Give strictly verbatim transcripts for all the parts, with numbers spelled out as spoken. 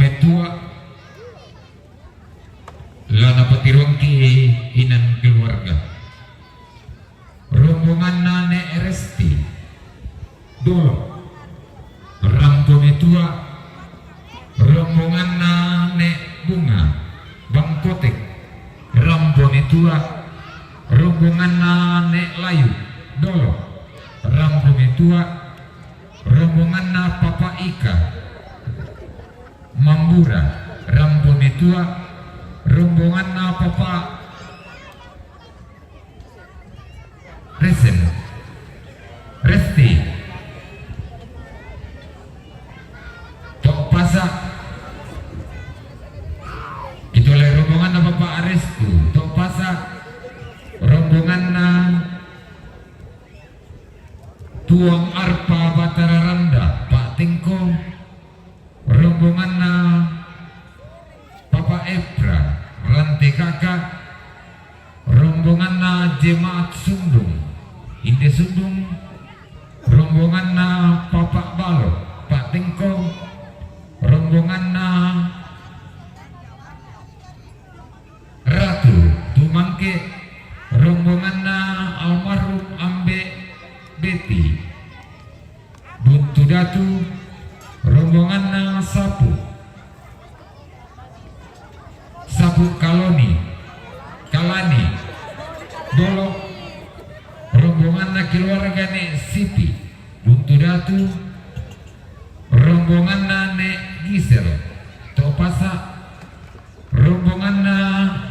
Petua, la napatiruangki inan keluarga. Rombonganna Nek Resti, Dolo. Rampo Metua, rombonganna Nek Bunga, Bangkotek. Rampo Metua, rombonganna Nek Layu, Dolo. Rampo Metua, rombonganna Papa Ika, Mambura. Rampo Metua, rombonganna Papa Resen. Resti. Tok Pasa. Itulah rombonganna Bapak Aresku. Tok Pasa. Rombonganna Tuang Arpa Batara Randa, Pak Tengko. Rombonganna Papa Epra, Rante Kaka. Rombonganna Jemaat Sundung, Inde Sundung. Rombonganna Papa Balo, Pak Tengko. Rombonganna Ratu Tumangke, rombonganna almarhum Ambe Beti. Buntu Datu, rombonganna Sapu, Sapu Kaloni, Kalani, Dolo. Rombonganna keluarga Nek Sipi, Buntu Datu. Rombonganna Nek Gisel, Tok Pasa. Rombonganna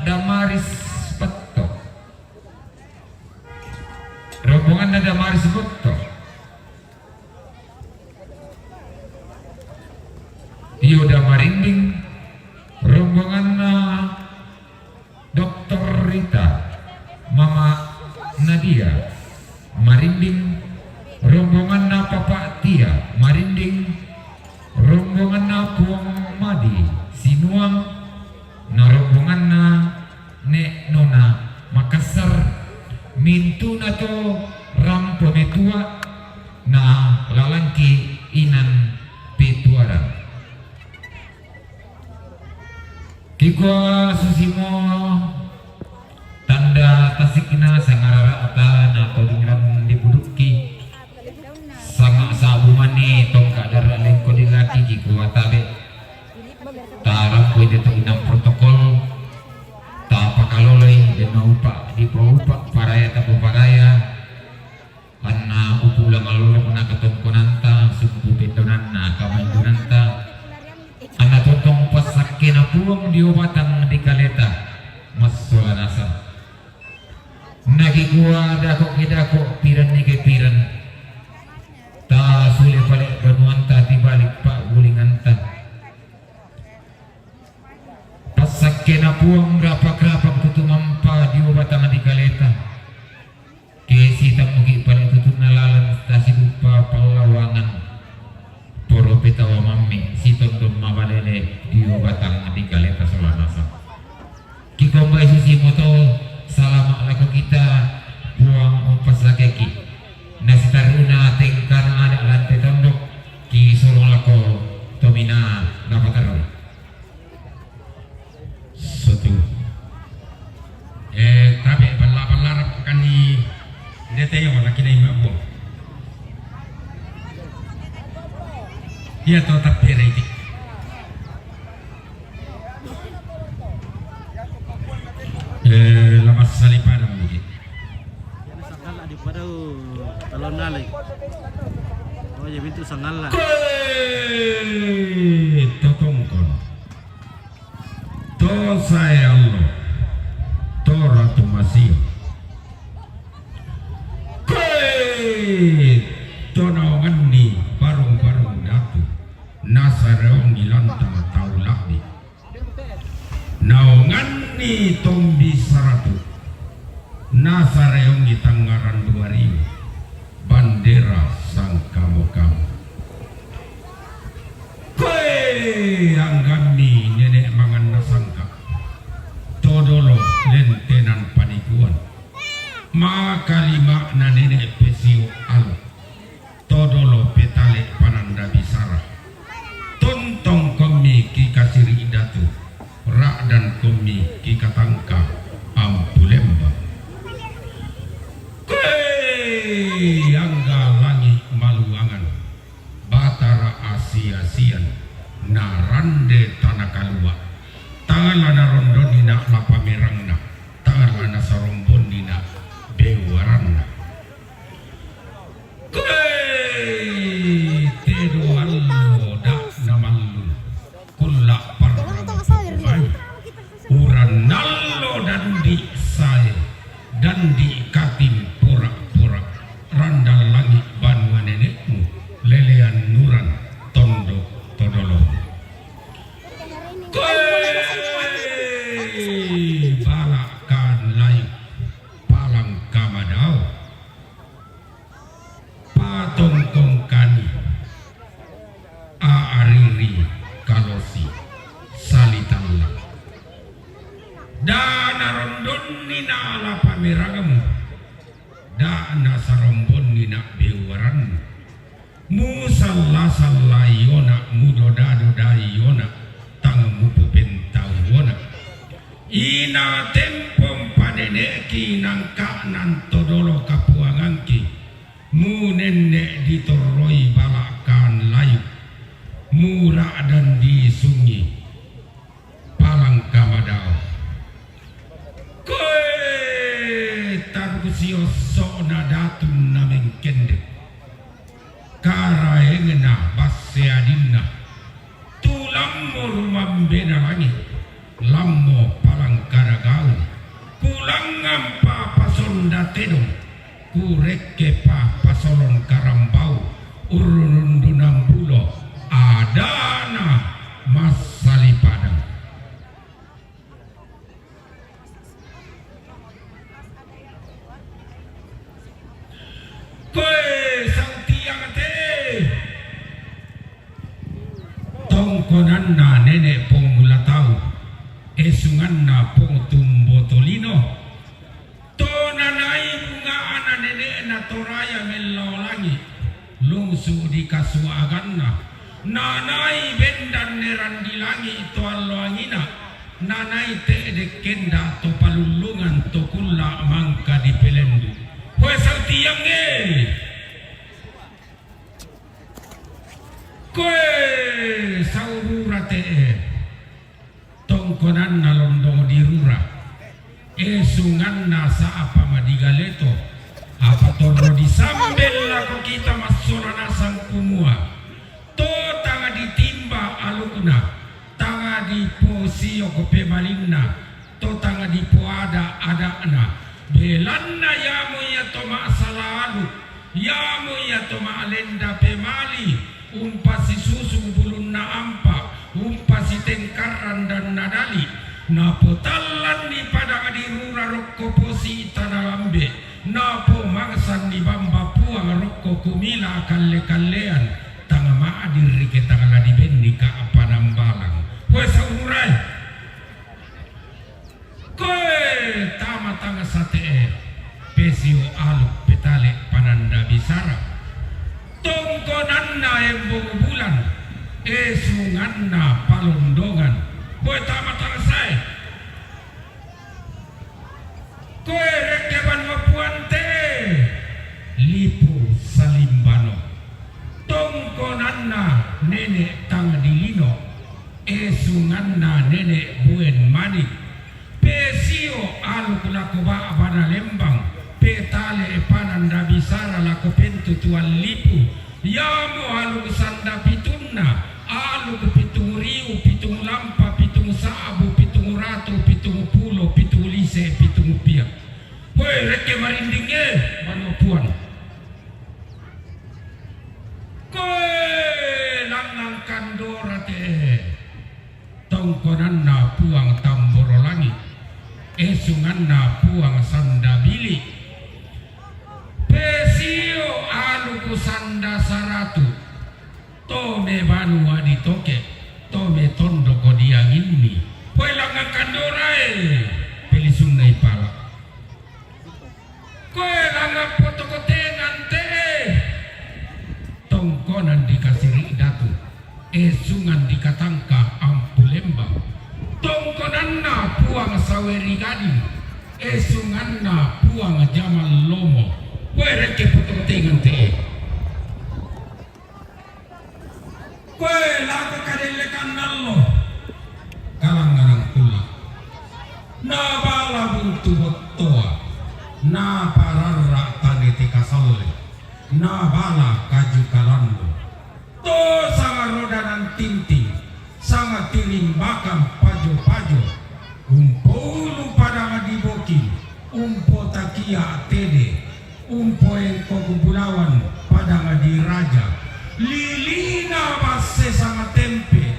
Damaris Petto. Rombonganna Damaris Petto. Tio Damarinding. Rombonganna Doktor Rita, Mama Nadia Marinding. Rombonganna Papa Tia Marinding. Rombonganna Puang Madi Sinuang. Na rombonganna Nek Nona Makassar. Mintuna to Rampo Metua, na lalangki inan Petuaran. Kikua susimo tanda tasikna sangarara'ta na todingrang dipudukki. Sanga sabu mani tongka dara lengko dilaki kikua tabe. Tarampoi de to inang protokol. Tapakaloloi de naupa dipaupa paraya tapaparaya. Anna upulang allorona katongkonanta, sumpu petonanna kamainunanta. Anna totong passakkena Puang dio batang dikaleta massola nasang. Nakikua dako ke dako, piran ni ke piran. Tasule pale banuanta tibalik paggulinganta. Passakkena Puang rapak-rapak tutu mampa dio batang dikaleta. Ke sitammuki pale tutunna lalan tasiduppa pallawangan. Poro petawa mammi sitondong mabalele dio batang dikaleta sola nasang. Kikombai susi moto, salama lako kita, Puang umpassakeki. Nasitaruna tengkana ada lante tondok, kisolong lako tomina napaterru. Sotu. Eh, tabe balla-balla rapakanni dete yo lakina imma buang. Iya to tapere iki. Eh, lamas salipada mungkin. Sangalla di padau talon nalai. Oh, jadi itu sangalla. Koe totongkon. To sae allo. To ratu masio. Koe to naonganni barung-barung datu. Nasareongi lanta tau labbi. Naonganni tombi saratu, nasareongi tangngaran dua ribu, bandera sangkamo-kamo. Koe anggammi nenek manganna sangka, todolo lentenan panikuan, makalima'na nenek pesio alo. Todolo petale pananda bisara. Tontongkommi kika salitalla. Da narondonni na ala pamerangemu, da nasarombonni na bewaranmu. Musalla-sallaiona, mudoda-dodaiona, tang mupupentauona. Ina tempom panene'ki nangka'nan to dolo kapuangangki, munenne' ditorroi bala'kan layu, mura'dan di sungi. Palangka madao. Koe tarusi osso'na datu namengkende, karaengna basse adinna, tulammo rumambena langi', lammo palangka dagaung, kulangngampa pasonda tedong, kurekkepa pasolon karambau, urrunundunang bulo, ada'na massalipadang. Koe sautiang te, tongkonanna nene' Pong Mulatau, esunganna Pong Tumbotolino, to nanai bunga'na nene'na Toraya mellao langi', lungsu' di kasuaganna, nanai bendan neran di langi' to alloangina, nanai te'de kenda to palullungan to kulla' mangka dipelendu. Hoe sautiangnge! Koe saurura te'e, tongkonanna londong di rura, esunganna sa'apa madigaleto, apa torro disambel lako kita massola nasang kumua, to tang ditimba alukna, tang diposiok pemalinna, to tang dipoada-ada'na, belanna iamo ia to ma'sala alu, iamo ia to ma'lenda pemali, umpasisusu bulunna ampa, umpasitengkarrang danna dali, napotallanni padang di rura rokko posi tana lambe, napomangsanni bamba Puang rokko kumila kalle-kallean, tang ma'dirike tang la dibenni ka'pa nambalang. Koe saururae! Koe tama tangsa te'e, pesio aluk petale pananda bisara. Tongkonanna embong bulan, esunganna palondongan. Koe tama tangsae. Koe rekke banua Puang te'e, lipu salimbano. Tongkonanna nene' tang dilino, esunganna nene' Buen Manik. Pesio aluk lako ba'bana lembang, petale pananda bisara lako pentutuan lipu. Iamo aluk sanda pitunna, aluk pitung riu, pitung lampa, pitung sa'bu, pitung ratu, pitung pulo, pitung lise, pitung pia. Koe rekke marindingnge, banua Puang. Koe langngang kandora te'e, tongkonanna Puang Tamboro Langi, esunganna Puang Sandabili. Pesio aluku sanda saratu, to me banua ditoke, to me tondoko dianginni. Koe langngang kandorae, pelisunna ipala. Koe langngang potoko tengan te'e, tongkonan di Kasiri' Datu, esungan di Katangka Ampu Lembang. Tongkonanna Puang Saweri Gading, esunganna Puang Jamal Lomo. Koe rekke potoko tengan te'e. Koe lako kadellekanna allo, kalangnganang kulla. Nabala buntu bottoa, napararra' tanete kasalle, nabala kaju kalando. To sanga rodanan tinting, sanga tirimbakang pajo-pajo, umpoulu padang di Boking, umpotakia tede, umpoengko bulawan padang di Raja, lilina basse sanga tempe,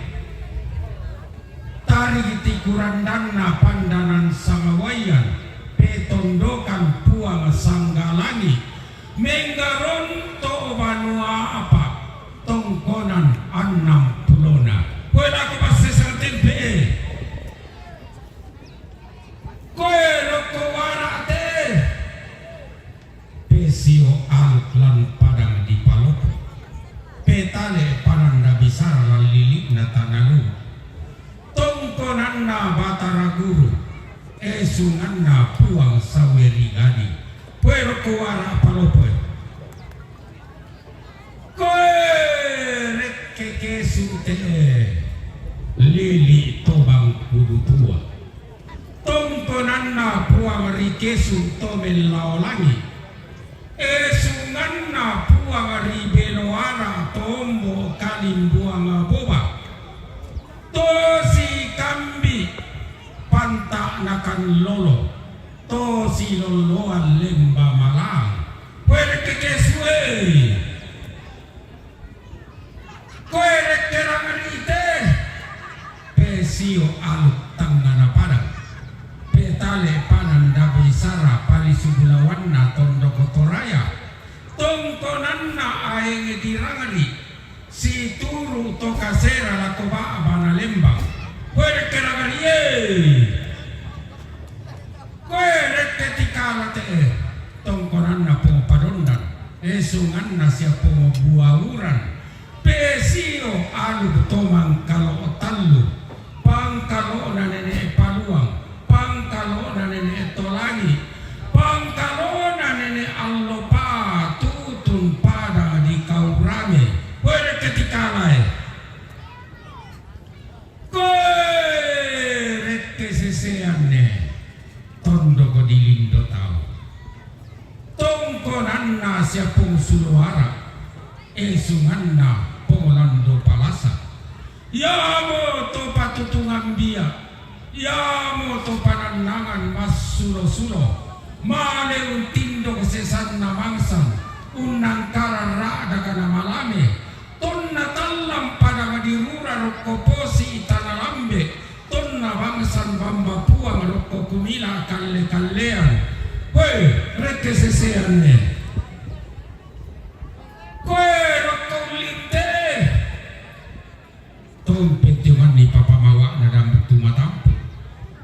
tarigiti kurandanna pandanan sanga waian, petondokan Puang Sanggalangi, menggaronto banua apa, tongkonan annang pulona. Koe lako basse Batara Guru, esunganna Puang Saweri Gading. Koe rokko wara palopoe. Koe rekke kesu te'e, lili tobang kudu tua. Tongkonanna Puang ri kesu to mellao langi. Esunganna Puang ri beloara tombo kalimbuang boba. Tosi kambi panta nakan lolo. Tosi loloan lemba malang. Koe rekke kesue. Koe rekke rangeri te, pesio aluk tangngana padang, petale pananda bisara palisu bulawanna tondoko toraya, tongkonanna aenge dirangeri, situru to kasera lako ba'bana lembang. Koe rekke rangeri e. Koe rekke tikala te'e, tongkonanna Pong Padondan, esunganna sia Pong Buauran, pesio alu tomang kalo tallu, pangkalona nene Paluang, pangkalona nene Tolangi, pangkalona nene Allopa tutun padang di Kaurame. Koe rekke tikalae. Koe rekke seseanne, tondoko di lindo tau. Tongkonanna sia Pong Suloara, esunganna Pong Lando Palasa. Yamo to patutungan bia, yamo to panannangan massulo-sulo, male untindok sesanna mangsang, unnangkarang ra'daka na malame, tonna tallang padang di rura rokko posi tana lambe, tonna bangsan bamba puang rokko kumila kalle-kallean. Koe rekke seseanne. Koe rokko ullinte. Tompeng tionganni papa mawa'na dambuk tu matampu.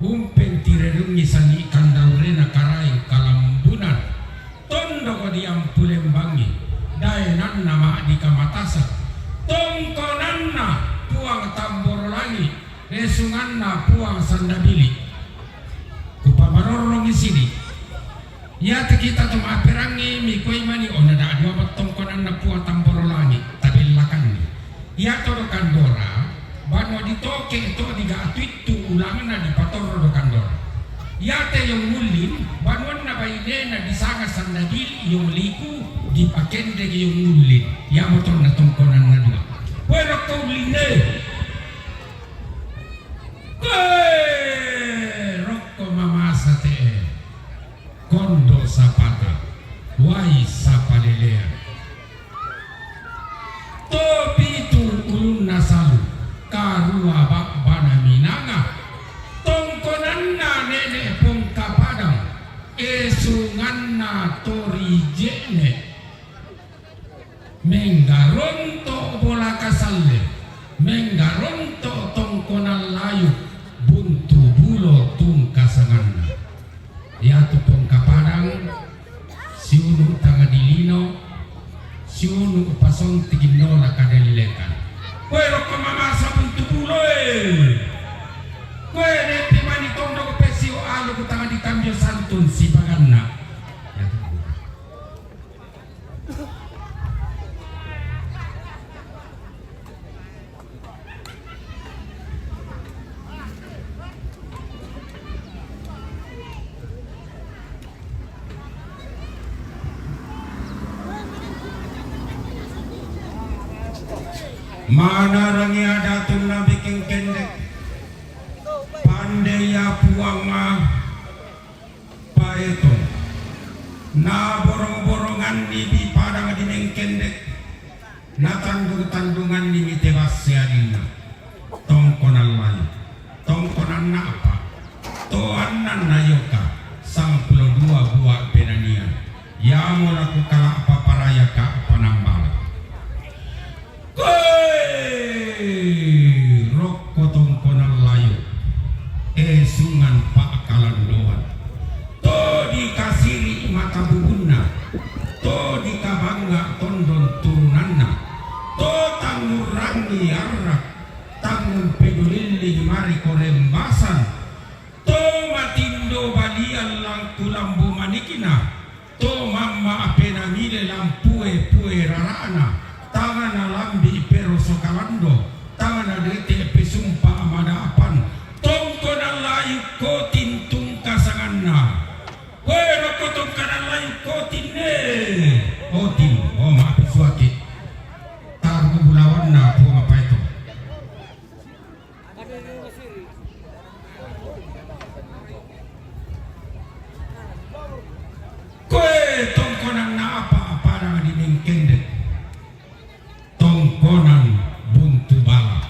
Umpeng tirerengngi sangi kandaurena karaeng kalambunan. Tondoko diampu lembangi, daenanna ma'dika matasa. Tongkonanna Puang Tamboro Langi, esunganna Puang Sandabili. Kupamarorrongi sini. Iya tu kita tu ma'perangngi mikoi mani ona da dua bettongkonanna Puang Tamboro Langi, tabellakanni. Iya to Dokandora, banua ditoke to diga atuittu ulangna dipatorro Dokandora. Iya te Yong Ullin, banuanna bainena disanga Sandabili Yong Liku, dipakendeki Yong Ullin. Iya motonna tongkonanna dua. Koe rokko Ullin e. Koe rokko mamasa te'e. Kondo sapata, wai sapalelea. To pitu ulunna salu, karua ba'bana minanga. Tongkonanna nene Pongkapadang, esunganna Tori Je'ne. Menggaronto bola kasalle, menggaronto tongkonan layu, buntu bulo tungkasanganna. Iyatu Pongkapadang, siunu tanga dilino, siunu pasonti ginnola kadellekan. Koe rokko mamasa buntu bulo e. Koe nepi mani tondoko pesio alu ku tanga ditambio santun sipaganna. Iyatu. Manarangi adatunna Bikeng Kendek, pande iya Puang Paeto, naborong-boronganni di padang di Mengkendek, natandung-tandunganni mite basse adinna. Tongkonan layu, tongkonan na'pa, to annanna yoka, sampulo dua bua penanian, yamo laku kala'pa parayaka panambala. Koe rokko tongkonan layu, esungan pa'kalandoan. To dikasiri mata bubunna, to dikabangga tondon turunanna, to tangngurrangi arrak, tangumpedulilling korembasan, to matindo balian langku lambu manikna, to mamma ape namile lampue pue rarana, tangana lambi peroso kalando, tangana dete pesumpa madapan, tongkonan layuk kotin tungka sanganna. Koe rokko tongkonan layuk kotin ne. Otin, oh, mape suaki. Tarku bulawanna Puang Apaeto. Koe tongkonan na apa padang di Mengkendek? Tongkonan buntu bala.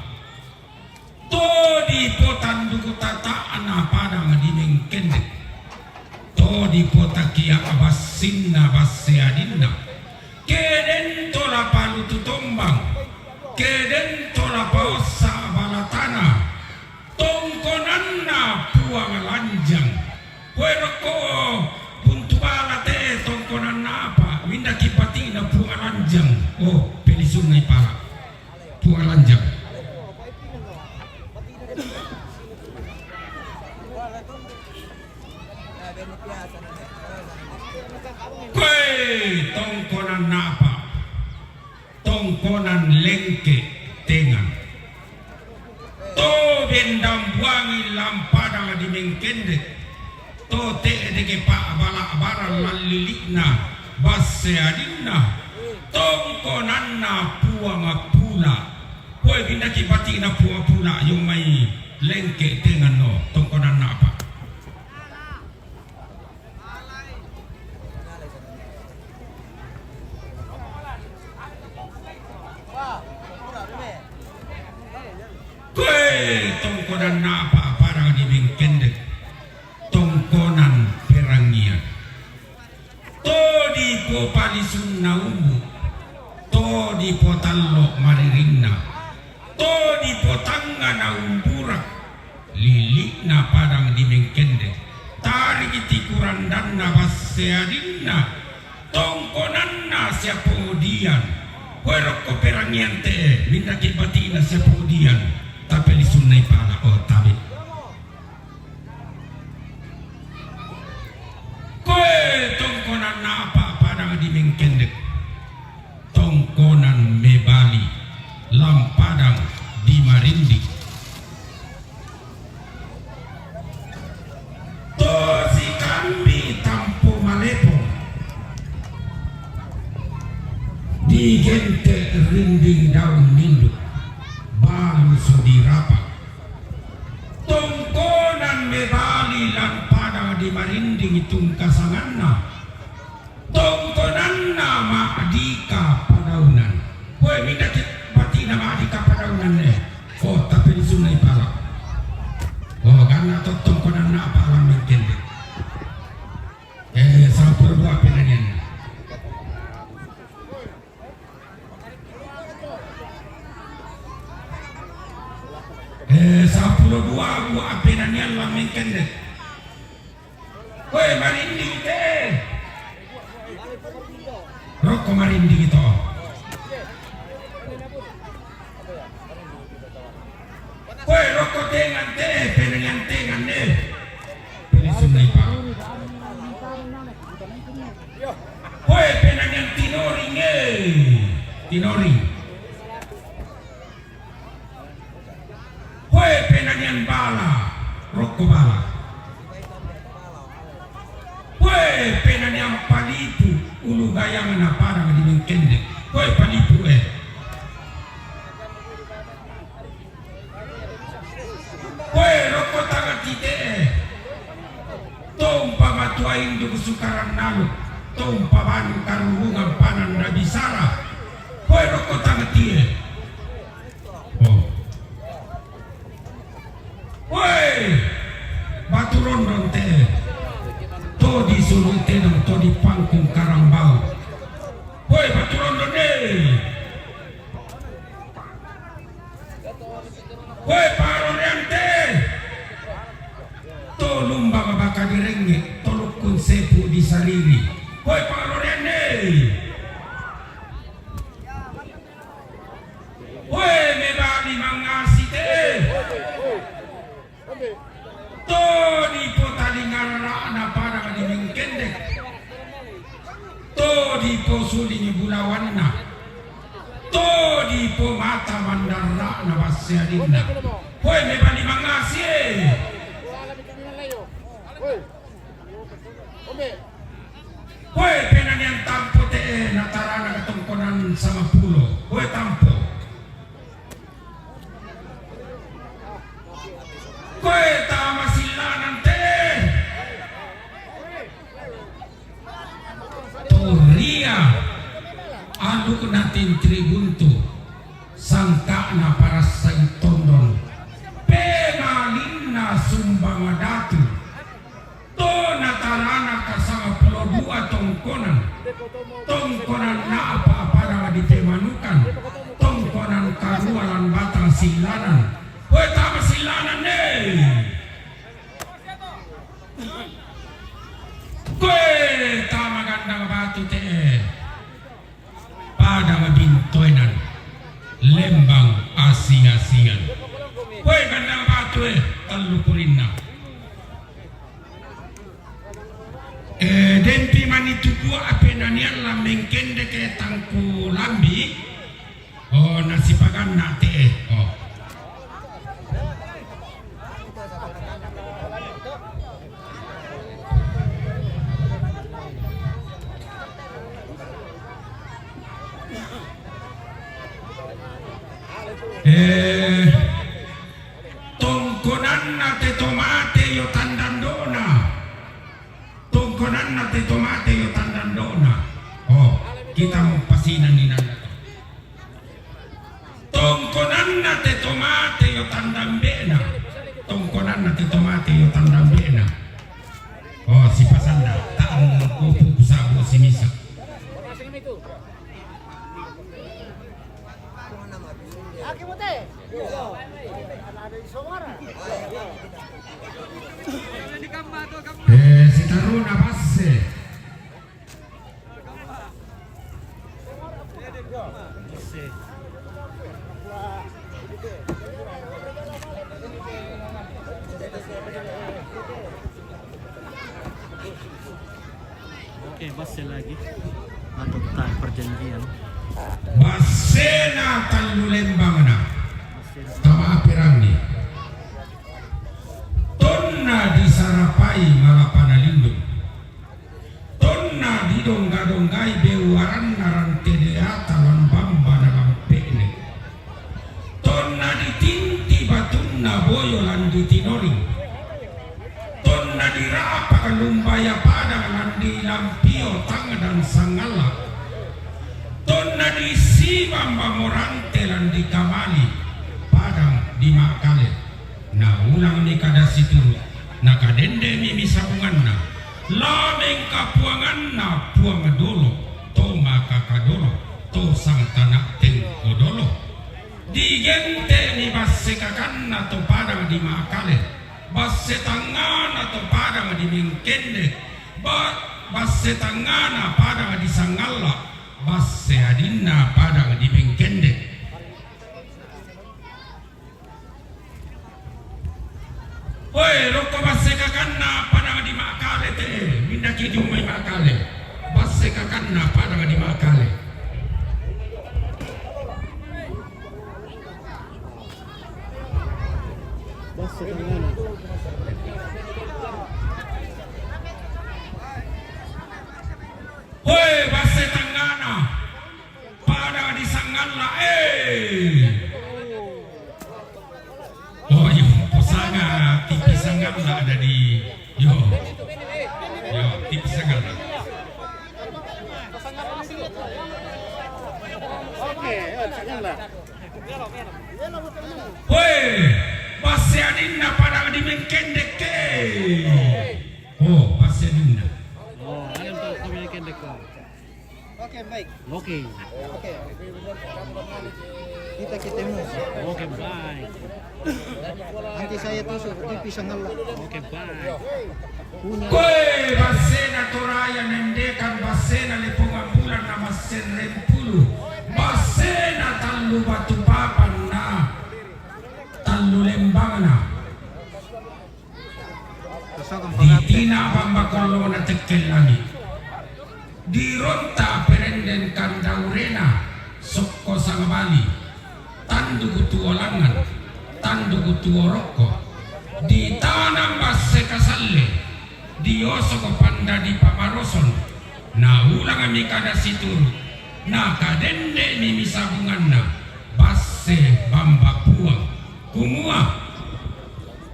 To dipotanduku tata'na padang di Mengkendek. To dipotakia bassinna basse adinna. Kedeng to la palutu tombang. Kedeng to la paossa balatana. Tongkonanna Puang Lanjang. Koe rokko buntu bala te tongkonanna apa? Mindaki patina Puang Lanjang. Oh, pelisunnai pala. Puang Lanjang. Koe tongkonanna apa? Tongkonan Lengke Tengan. To bendambuangi lampadang di Mengkendek. To te'deke pa'bala-bala lallili'na basse adinna. Tongkonanna Puang Pula. Koe pindaki patina Puang Pula, yommai Lengke Tengan no, tongkonanna apa? Koe tongkonan apa padang di Mengkendek? Tongkonan Perangian. To dipopalisunna umbu, to dipotallo maririnna, to dipotangngana umbura, lili'na padang di Mengkendek, tariki tikurandanna basse adinna, tongkonanna Siapodian. Koe rokko Perangian te, mindaki patina Siapodian, tappelisunnai pala, oh, tabe. Koe tongkonanna apa padang di Mengkendek? Tongkonan Mebali, lampadang di Marinding. To sikambi tampo malepong, digente rinding daun nindu, balu sodirapa. Tongkonan Mebali lampadang di Marinding tungka sanganna. Tongkonanna Ma'dika Padaunan. Koe mindaki patina Ma'dika Padaunan ne. Oh, tappelisunnai pala. Oh, ganna to tongkonanna apa la Mengkendek? Eh, sappulo dua penanianna. Eh, sappulo dua bua penanian la Mengkendek. Koe Marinding te. Rokko Marinding to. Koe rokko Tengan te, penanian Tengan ne. Pelisunnai pala. Koe penanian Tinoring e. Tinoring. Koe penanian Bala, rokko Bala. Koe penanian Palipu, ulu gayangna padang di Mengkendek. Koe Palipu e. Koe rokko Tangati te. To umpamatua induk sukaran nalu. To umpamanu karurungan panan na bisara. Koe rokko Tangati e. Oh. Woi, Batu Rondon te. To di Sulu Tedong, to di Pangkung Karambau. Woi, Batu Rondon e. Woi, Parorean te. To Lumbang Baka di Rengnge, to Lukkun Sepu di Sariri. Woi, Parorean e. Woi, Mebali mangasi te. To dipotalingarra'na padang di Mengkendek. To diposulingi bulawanna. To dipomata mandarra'na basse adinna. Hoe, mebali mangasi e. Hoe, penanian tampo te'e natarana tongkonan sangpulo. Hoe tampo. Koe tama sillanan te. Toria alukna tintiri buntu, sangka'na parassai tondon, pemalinna sumbang datu. To natarana ka sangpulo dua tongkonan. Tongkonan na'pa padang di Pemanukan. Tongkonan karua lan Batang Sillanan. Hoe tama sillanan e. Koe tama gandang batu te'e. Padang Bintoenan, Lembang Asi-asian. Koe gandang batu e, tallu purinna. Eh, dempi mani tukua ape nanian la Mengkendek e tangku lambi. Oh, nasipaganna te'e. Oh. Eh, tongkonanna te to mate yo tandando'na. Tongkonanna te to mate yo tandando'na. Oh, kita mo pasinan ni nanda to. Tongkonanna te to mate yo tandambe'na. Tongkonanna te to mate yo tandambe'na. Oh, sipasanda. Ta'ang kopu kusabu simisa. Eh, sitaruna basse. Oke, basse lagi. Atau kita perjanjian. Bassena tallu lembangna. Tama aperanni. Tonna disarapai malapana lindung. Tonna didongga-donggai beuaranna rante deata lan bambana lampe'ne. Tonna ditinti batunna boyo lan ditinoring. Tonna dirapa lumbaya padang lan di Lampio tang dan sangalla. Tonna disibang bangorante lan dikamali padang di Makale. Naulangni kada situru, nakadendemi misabunganna. La mengkapuanganna Puang Dolo, to makaka dolo, to sangtana tengko dolo. Digente'ni basse kakanna to padang di Makale, basse tangngana to padang di Mengkendek, ba-, basse tangngana padang di Sangalla, basse adinna padang di Mengkendek. Woi, rokko basse kakanna padang di Makale te'e, mindaki diummai Makale. Basse kakanna padang di Makale. Basse tangngana. Woi, basse tangngana. Padang di Sangalla, eh. Oh, yo, posanga, tipi Sangalla ada di, yo. Yo, tipi Sangalla. Oke, yo, Sangalla. Woi, basse adinna padang di Mengkendek ke. Oh, basse adinna. Oh, ada yang tahu kami Mengkendek, Pak. Oke, baik. Oke. Oke. Kita ketemu. Oke, baik. Nanti saya tusuk di pisang Allah. Oke, baik. Punya. Koe bassena Toraya Nendekan, bassena Lepongan Bulan na masserrempulu, bassena Tallu Batu Papan na Tallu Lembangna. Ina bamba kollona tekkel langi. Dironta perenden kandaurena sokko sangabali. Tanduku tuo langan, tanduku tuo rokko. Ditanam basse kasalle, diosoko panda di pamaroson. Naulangmi kada situru, nakadendemi misabunganna, basse bamba puang. Kumua,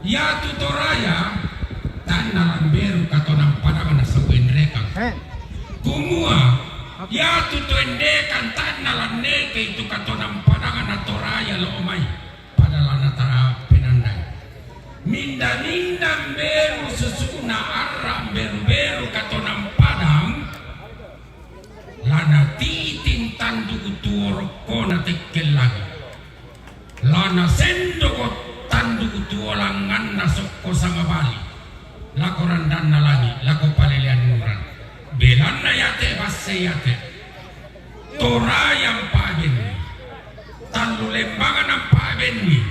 Iatu Toraya, tanna lamberu katonang padangna sau endrekang. Kumua, iatu to endekang tanna lanneke itu katonang padangna Toraya lo mai pada lana tara penandai. Minda-minda mberu susuna arra mberu-beru katonang padang, lana titing tanduku tuo rokkona tekkel langi. Lana sendoko tanduku tuo langanna sokko sangabali. Lako randanna langi, lako palelean nurang. Belanna iate basse iate. Torayang pabenni. Tallu lembanganang pabenni.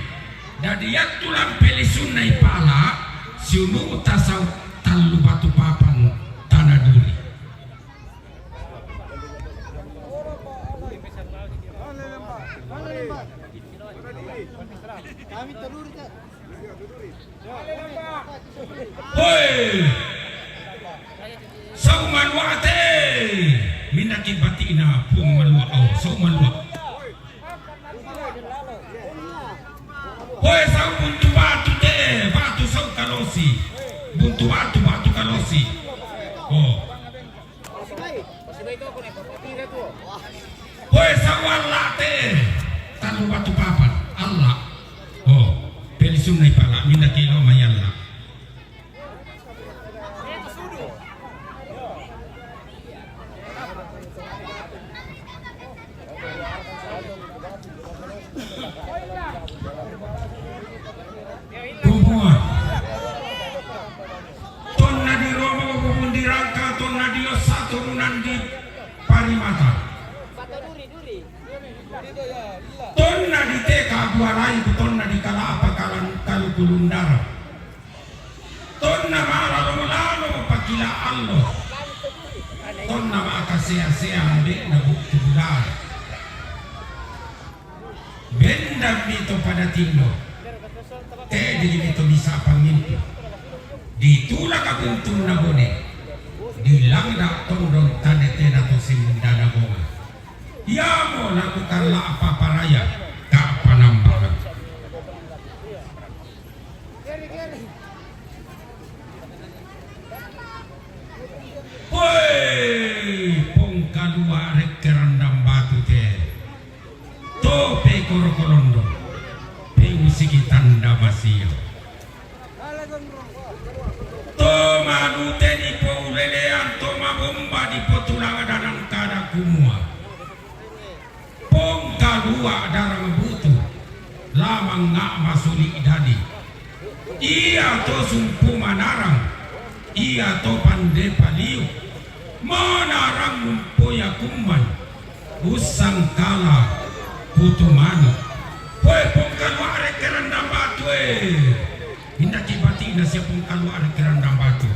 Dadi iattu lampe lisunna ipala, siunu tasau tallu batu papan tana duri. Hoi! Sau maluate! Minaki batina Puang Malua, oh, sau malua. Hoi, sau buntu batu te, batu sau kalosi. Buntu batu, batu kalosi. Oh. Hoi, sau alla te, tallu batu papan, alla. Oh, pelisunna ipala, minda kilo mai alla. Kumua. Tonna di Roma, Bubung di Rangka, tonna di Ossa, turunan di Parimata. Tonna di Teka, Buarai, tonna di Kalapa, Kalan-, Kalukulundara. Tonna mala lalo-lalo pakila allo. Tonna maka sea-sea ambe'na bukku bulai. Bendammi to pada tindo. Tedili mi to bisa pangimpi. Ditulak kabuntunna bone. Dilangda tondon tane tena to simundana bonga. Iamo laku kalla apa paraya, ka panambangan. Woi, pongkalua rekke randang batu te. To pe korokolondo, pe usiki tanda masio. To manute dipoulelean, to mabomba dipotulanga danang kada kumua. Pongkalua darang butu, lamang nga masuli dadi. Ia to sumpu manarang, ia to pande paliu. Manarang mumpoya kumman, ussangkala putu manu. Poe pongkalua rekke randang batu e. Indaki batina sia pongkalua rekke randang batu.